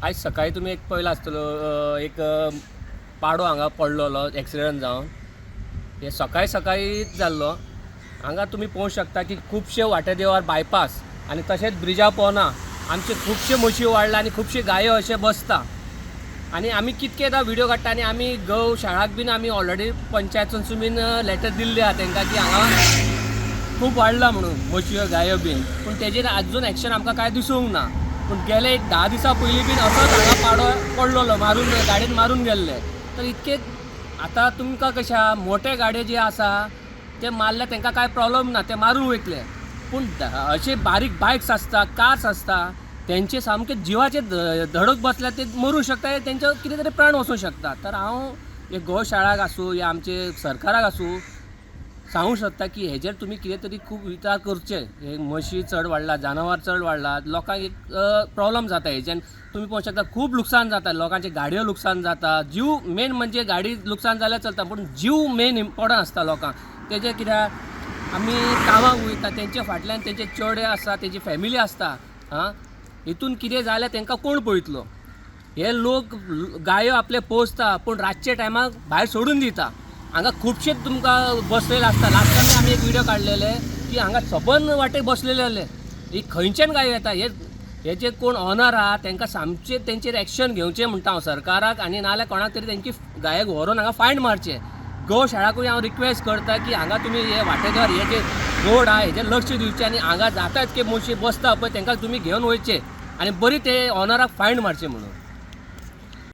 आयज सकाळी तुमी एक पळयला आसतलो, एक पाडो हांगा पडलेलो एक्सिडंट जावन. हे सकाळी सकाळीच जाल्लो. हांगा तुमी पळोवंक शकता की खुबशे वाटेदेवार बायपास आनी तशेंच ब्रिजा पोना आमचे खुबशे म्हशी वाडला आनी खुबशे गायो अशे बसता. आनी आमी कितकेदां व्हिडियो काडटा आनी आमी गौ शाळाक बीन आमी ऑलरेडी पंचायतसून बीन लेटर दिल्ली आहा तेंकां की हांगा खूब वाडला म्हणून म्हशी गायो बीन, पूण तेजेर आजून एक्शन आमकां कांय दिसूंक ना. पूण गेले एक 10 दिसां पयलीं बीन असोच हांगा पाडो पडलेलो, मारून गाडयेन मारून गेल्ले. तर इतके आतां तुमकां कशें आहा, मोटे गाडये जे आसा ते मारल्यार तेंकां कांय प्रॉब्लम ना, ते मारून वयतले. पूण अशे बारीक बायक्स आसता, कार्स आसता, तेंचे सामके जिवाचे धडक बसल्यार ते मरूं शकता, तेंचे कितें तरी प्राण वचूंक शकता. तर हांव एक गोशाळाक आसूं या आमचे सरकाराक आसूं सांगूंक सोदता की हेजेर तुमी कितें तरी खूब विचार करचे. हे म्हशी चड वाडला, जनावर चड वाडला, लोकांक एक प्रॉब्लम जाता हेच्यान. तुमी पळोवंक शकता खूब लुकसाण जाता, लोकांचे गाडयो लुकसाण जाता, जीव मेन म्हणजे गाडी लुकसाण जाल्यार चलता पूण जीव मेन इम्पोर्टंट आसता लोकांक. तेजे कित्याक आमी कामाक वयता, तेंच्या फाटल्यान तेंचे चेडे आसता, तेंची फॅमिली आसता. आं, हितून कितें जाल्यार तेंकां कोण पळयतलो? हे लोक गायो आपले पोसता पूण रातच्या टायमाक भायर सोडून दिता. हांगा खुबशे तुमकां बसलेले आसता. लास्ट टायम आमी एक व्हिडियो काडलेले की हांगा सबंद वाटेक बसलेले आहले, ही खंयच्यान गायो येता. हे जे कोण ऑनर आहा तेंकां सामचे तेंचेर एक्शन घेवचें म्हणटा हांव सरकाराक, आनी नाजाल्यार कोणाक तरी तेंची गायक व्हरून हांगा फायन मारचें. गोशाळाकूय हांव रिक्वेस्ट करता की हांगा तुमी हे वाटेकार हे जे रोड आहा हेजेर लक्ष दिवचें आनी हांगा जाता इतके म्हशी बसता पळय तेंकां तुमी घेवन वयचे आनी बरी ते ऑनराक फायन मारचें म्हणून.